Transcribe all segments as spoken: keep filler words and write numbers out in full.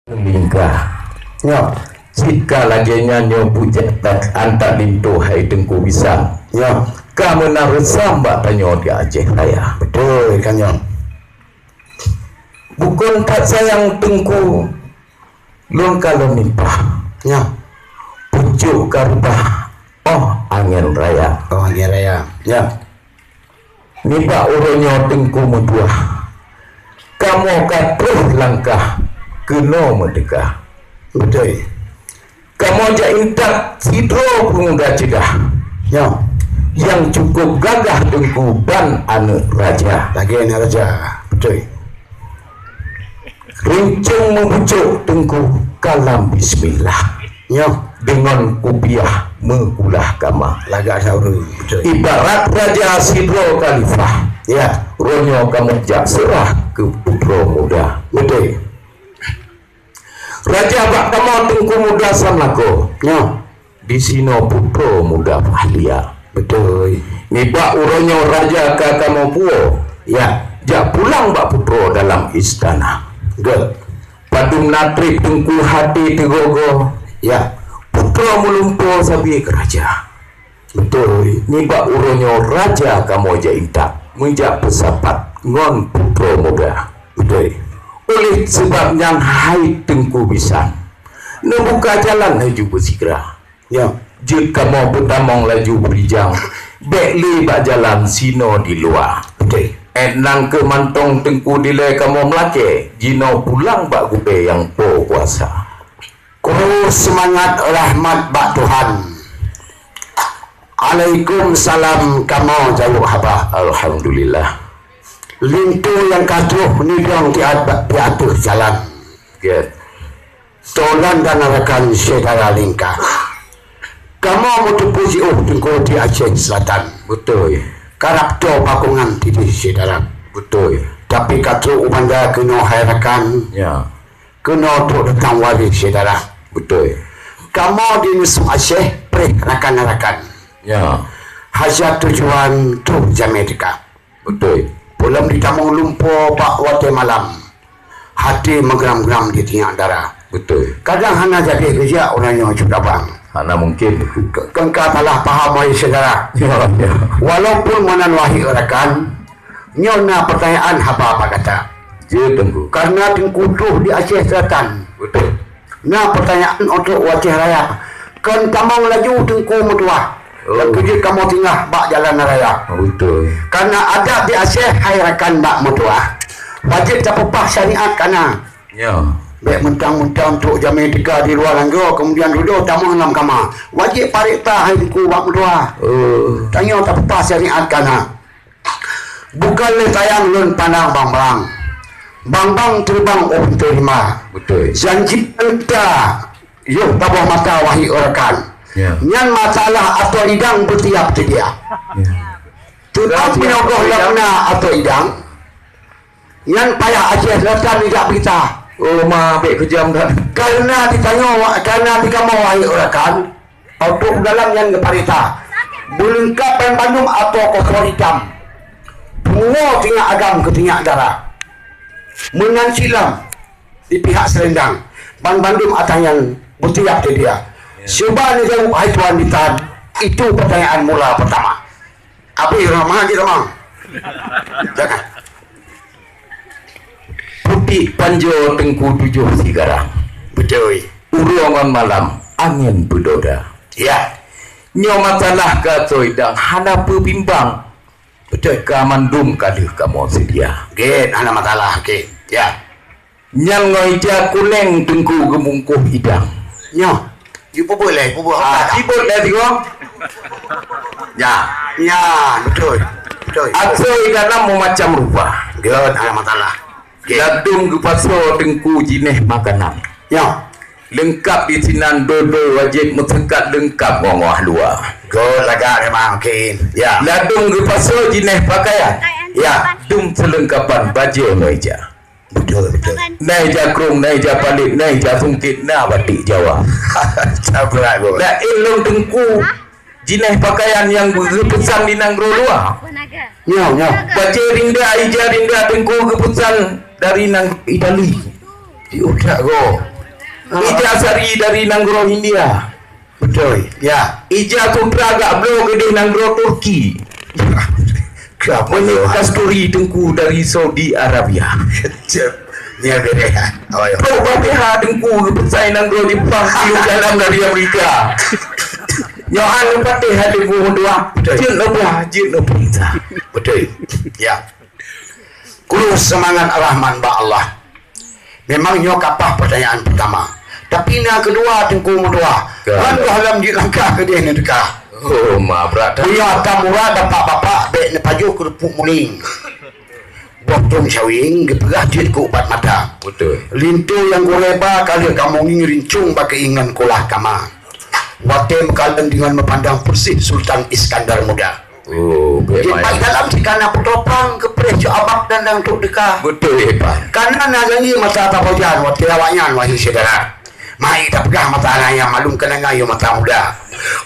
Lingka. Nyoe. Cit ka lagèe nyan nyoe bujang antak linto hai Teungku Bisan. Nyoe. Ka meunan reusam bak tanyoe di Aceh Raya. Beutôi ka nyoe. Bukon that sayang Teungku, lôn ka lôn limpah. Nyoe. Pucôk ka reubah, oh angén raya. Oh angén raya. Nyoe. Nibak uroe nyoe Teungku meutuah, kamoe ka troh langkah keunoe meuteuka. Beutôi. Kamoe jak intat sidroe peumuda ceudah. Nyoe. Nyang cukup gagah Teungku ban aneuk raja. Lagèe aneuk raja. Beutôi. Rincong meubucok Teungku kalam bismillah. Nyoe deungon kupiah meukulah kama. Lagak saureueng. Beutôi. Ibarat raja sidroe khalifah. Ya. Roh nyoe kamoe jak seurah keu putroe muda. Beutôi. Raja bak kamoe Teungku Muda Samlako. Nyoe. Disinoe putroe muda Fahlia. Beutôi. Nibak uroe nyoe raja ka kamoe puwoe. Ya. Jak pulang bak putroe dalam istana. Göt. Padum na trép Teungku haté teugogo. Ya. Putroe meulumpoe sabe keu raja. Beutôi. Nibak uroe nyoe raja kamoe jak intat meujak peusapat ngon putroe muda. Beutôi. Oleh seubab nyan hai Teungku Bisan, neubuka jalan laju beusigra. Ya. Jeuet kamoe beutamong laju beurijang, bèk lé bak jalan sinoe di luwa. Beutôi. Ék nang keu mantong Teungku dilèe kamoe meulakèe, jinoe pulang bak gurèe nyang po kuasa. Kru seumangat rahmat bak Tuhan. Alaikum salam kamoe jaweueb haba. Alhamdulillah. Linto nyang ka troh nidong di at-, di ateueh jalan. Gèt. Tolan dan rakan syedara lingka. Kamoe meuteupeu jiôh Teungku di Aceh Selatan. Beutôi. Karab toe pakongan tideh syedara. Beutôi. Tapi ka trok u banda keunoe hai rakan. Ya. Keunoe trok datang waréh syedara. Beutôi. Kamoe di Neusok Aceh preh rakan-rakan. Ya. Hajat tujuan troh jamé teuka. Beutôi. Peulom jitamong lumpoe bak watèe malam. Haté meugram-gram jitinyak dara. Beutôi. Kadang hana jadi geujak uroe nyoe cut abang. Hana mungkin. Ke-, kon ka salah paham wahai syedara. Ya, ya. Walaupun meunan wahai rakan, nyoe na peutanyaan haba bak gata. Jeuet Teungku. Karena Teungku troh di Aceh Selatan. Beutôi. Na peutanyaan untuk u Aceh Raya. Kon tamong laju Teungku meutuah. Oh. Dan keujeuet kamoe singgah bak jalan raya. Oh, beutôi. Karena adat di Aceh hai rakan bak meutuah. Wajéb tapeupah syariat kana. Ya. Bèk mentang-mentang trok jamé teuka di luwa langgo, kemudian dudoe tamong lam kama. Wajéb parek ta hai Teungku bak meutuah. Oh. Tanyoe tapeupah syariat kana. Bukon lé sayang lôn pandang bang-bang. Bang-bang teubang óh pintoe rima. Beutôi. Janji teuka yoh taboh mata wahai rakan. Ya. Nyan masalah atô idang beutiap teudia. Ya. Teuma meunyoe goh lom na atô idang, nyan payah Aceh Selatan nijak beurita. Oh, ma bèk keujam that. Kareuna ditanyoe, kareuna dikamoe wahai rakan, Atô dalam nyan geuparita, beuleungkab ban bandum atô kosor itam. Pungoe sinyak agam keu sinyak dara. Meunan cit lam di pihak seulendang, ban bandum atra nyan beutiap teudia. Ya. Cuba neujaweueb hai tuan bisan, itu pertanyaan mula pertama. Abéh Rama jih Rama. Jangan. Putik panjoe Teungku tujoh sigarang. Beutôi. Uroe ngon malam angén beudoda. Ya. Nyoe masalah gasoe dan hana peubimbang. Beutôi. Ka mandum ka lheueh kamoe seudia. Gét, hana masalah. Oke. Ya. Nyan ngon ija kunéng Teungku geubungkôh idang. Nyoe. Yue peubuet lé, peubuet Ah, otak. Sibot lé sigoe. Ya. Ya, beutôi. Beutôi. Asoe dalam meumacam rupa. Gét, hana masalah. Gét. Ladôm geupasoe Teungku jinéh makanan. Ya. Leungkab di sinan dodoi wajéb meuseukat leungkab ngon luwa. Gét, lagak memang, oke. Ya. Ladôm geupasoe jinéh pakaian. Ya. Dum seulengkapan bajée ngon ija. Beutôi, beutôi. Na ija krông, na ija palét, na ija sungkét, na batik Jawa. Sabrak, Guru. Laén lôn Teungku, jinéh pakaian nyang geupeusan di nanggroe luwa. Nyoe, nyoe. Bajée rinda, ija rinda Teungku geupeusan dari nang Itali. Di utak, Guru. Ija Sari dari nanggroe India. Beutôi. Ya. Ija Sutra gak bloe keudeh nanggroe Turki. Kenapa Menik Kasturi Teungku dari Saudi Arabia. Cep. Nya beres. Oh, ya. Pro Fatiha Teungku geupeusai nanggroe Jepang, Ilu Dalam dari Amerika. Nyohan Fatihah Teungku meutuah. Beutôi. Jeuet neubuah, jeuet neupeurintah. Beutôi. Ya. Kulu seumangat Rahman bak Allah. Memang nyoe kapah pertanyaan pertama. Tapi na keudua Teungku meutuah. Ka. Ngon goh lom jeuet langkah keudeh neuteuka. Oh, ma brat dah. Buya Atam Murad bapak-bapak bèk neupajoh keureupuk muling. Boh tom syawing geupeugah jeuet keu ubat mata. Beutôi. Linto nyang gurée ba ka lheueh kamoe ngieng rincong bak keuingan kulah kama. Watèe meukalon deungon meupandang peureusih Sultan Iskandar Muda. Oh, bèk Di main. Pat dalam si kana putopang keupreh cok abak dan dang tuk deka. Beutôi, Pak. Kana na janji masa tapojan watèe awaknyan wahai syedara. Mari tapeugah masa raya malum keunangan yôh masa muda.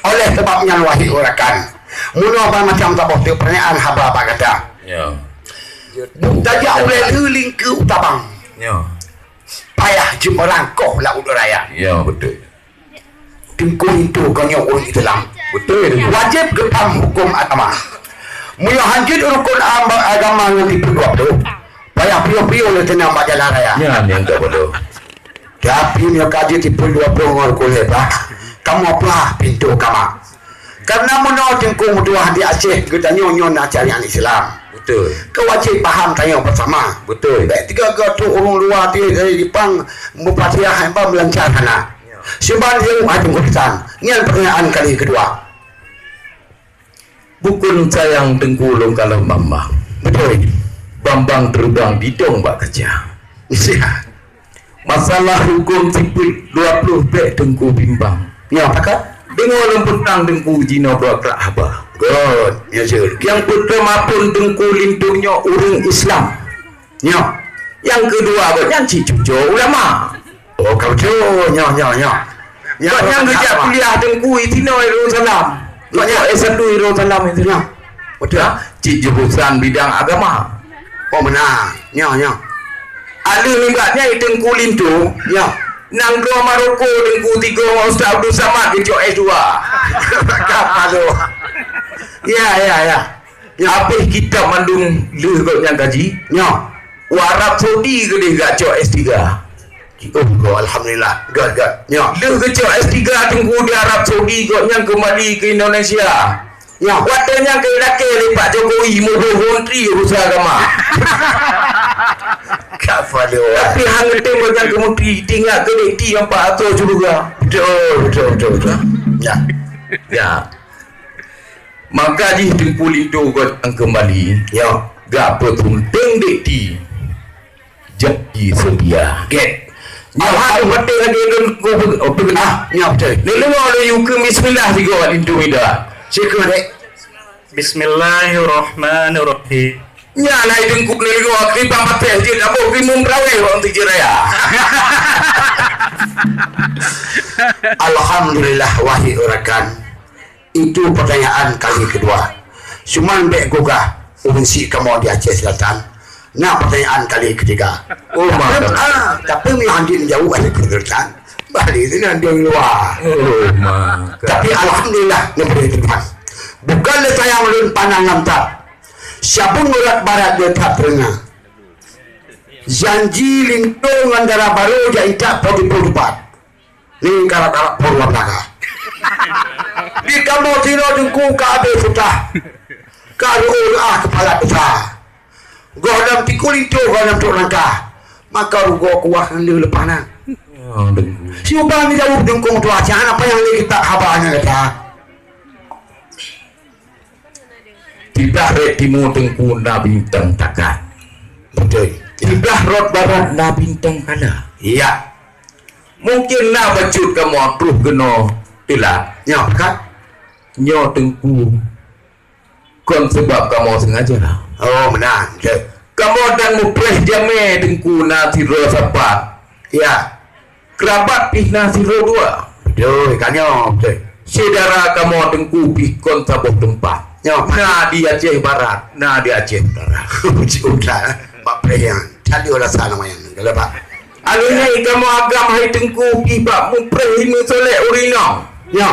Oleh sebab nyan wahai rakan, meunoe ban macam taboh teupeuranyaan haba bak gata. Ya. Tajak ulèe leuling keu utabang. Ya. Payah jeumeurangkoh laôt raya. Ya, beutôi. Teungku Linto geuh nyoe ureueng Islam. Beutôi. Wajéb geupaham huköm agama. Meunyoe hanjeuet rukon am-, agama nyang jipeuduek tu, payah piôh-piôh lé teunang bak jalan raya. Nyan nyang tak bodoh. Tapi meunyoe ka jeuet jipeuduek ngon rukon leubah, kamoe peuhah pintoe kama. Karena meunoe Teungku meutuah di Aceh geutanyoe nyoe na syariat Islam. Beutôi. Keu wajéb paham tanyoe beusama. Beutôi. Bèk tiga-tiga tu ureueng luwa ti dari Jepang meufatihah hamba meulancar hana. Ya. Siban ilmu hati meukesan. Nyan pertanyaan kali keudua. Bukon sayang Teungku lôn kalon Bambang. Beutôi. Bambang teurubang didong bak kaca. Siap. Masalah huköm sifeuet dua ploh bèk Teungku bimbang. Nyoe pakat. Deungoe lôn peutang Teungku jinoe dua krak haba. Good. Ya, sir. Nyang peutama pun Teungku Linto nyoe ureueng Islam. Nyoe. Nyang keudua gobnyan cit cucoe ulama. Oh, ka beutôi. Nyoe, nyoe, nyoe. Nyoe Gobnyan geujak kuliah Teungku i sinoe Darussalam. Gobnyan S satu i Darussalam i sinoe. Beutôi. Ha? Cit jurusan bidang agama. Oh, meunan. Nyoe, nyoe. Aleuh nibak nyan i Teungku Linto. Nyoe. Nanggroe Maroko Teungku Tigo ngon Ustaz Abdul Samad geucok S dua. Ka palo. Ya, ya, ya. Nyoe. Habéh kitab mandum lheueh gobnyan kaji. Nyoe. U Arab Saudi geudeh geucok S tiga. Oh, alhamdulillah. Good, good. Nyoe. Lheueh geucok S tiga Teungku di Arab Saudi gobnyan keumbali keu Indonesia. Ya. Watèe nyan keu lakèe lé Pak Jokowi muboh menteri urusan agama. Ka palo. Tapi hana teuntèe nyan keu menteri, teuingat keu dek ti nyang pat atô syeuruga. Betul, betul, betul, betul. Ya. Ya. Maka jih Teungku Linto gobnyan keumbali. Ya. Gak peutunténg dek ti. Janji seutia. Gét. Nyoe hana watèe lagèe lôn, oh, peugah. Ah, nyoe beutôi. Lôn deungö lôn yue keu bismillah sigoe bak linto mida. Sigoe, Dek. Bismillahirrahmanirrahim. Nyan hai Teungku lôn deungö, keu bang patéh jeuet abôh keu imum teurawéh bak Masjid Raya. Alhamdulillah, wahai rakan. Itu pertanyaan kali kedua. Cuman bèk gugah ureueng syiek kamoe di Aceh Selatan. Na pertanyaan kali ketiga. Oh, tapi, ma. Ah, tapi meunyoe hanjeuet jaweueb ada keureutan. Balik sinan di luwa. Oh, ma. Tapi alhamdulillah neubri Tuhan. Bukan lé sayang ulôn pandang lam that. Sapeue urat barat di that teungoh. Janji linto ngon dara barô jak intat po teupeu teumpat. Ni karap-karap pon lam naga. Di kamoe sinoe Teungku ka abéh sutah. Ka reuôh reuah keupalat desya. Goh lom tiku linto goh lom trok langkah. Maka rugoe kuah ngon lé leupah na. Ya, Teungku. Siuba neujaweueb Teungku meutuah, siat hana payah lé geutak haba nyan gata. Siblah rot timu Teungku na bintang takat. Beutôi. Siblah rot barat na bintang kala. Ya. Mungken na bacut kamoe troh keunoe teulat. Nyoe, pakat? Nyoe Teungku kon sabab kamoe sengaja. Oh, meunan. Beutôi. Kamoe dan mupreh jamé Teungku na sidroe sapat. Ya. Keurabat pih na sidroe dua. Beutôi, ka nyoe, beutôi. Syedara kamoe Teungku pih kon saboh teumpat. Nyoe, Pak. Na di Aceh Barat, na di Aceh Utara. Aceh Utara. Bak preh nyan. Cali rasa nama nyan. Kalau Pak. Alheuh nyan kamoe agam hai Teungku pih bak mupreh lima solek ureueng inong. Ya.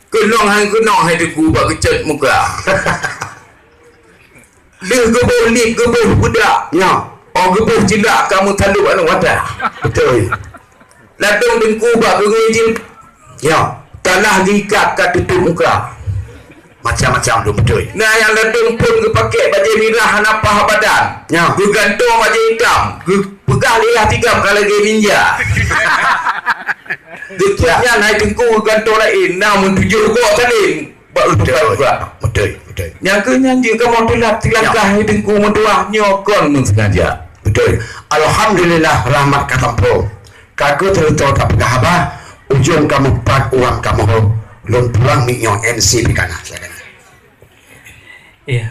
Keunong hai keunong hai Teungku bak geucet muka. Lheuh geuboh lip geuboh beudak. Ya. Oh geuboh jilak kamoe talop aneuk wadah. Betul. Ladôm Teungku bak geungui jil. Ya. Tanah geuikat ka tutup muka. Macam-macam tu betul. Nah, nyang ladôm phôn geupakèk bajèe mirah hana paih badan. Ya. Geugantong bajèe itam, geupeugah lé yah tigam ka lagèe ninja. Geukheun nyan hai Teungku geugantong laén, na meutujoh gok saleng. Bak leutupat juga. Betul, betul. Nyang keu nyan jeuet kamoe teulat seulangkah hai Teungku meutuah nyoe kon meusengaja. Betul. Alhamdulillah rahmat ka tampo. Ka keuh teurimong tapeugah haba, ujong kamoe pat uang kamoe ho. Lôn pulang miet nyoe M C Bikana. Silakan. Iya,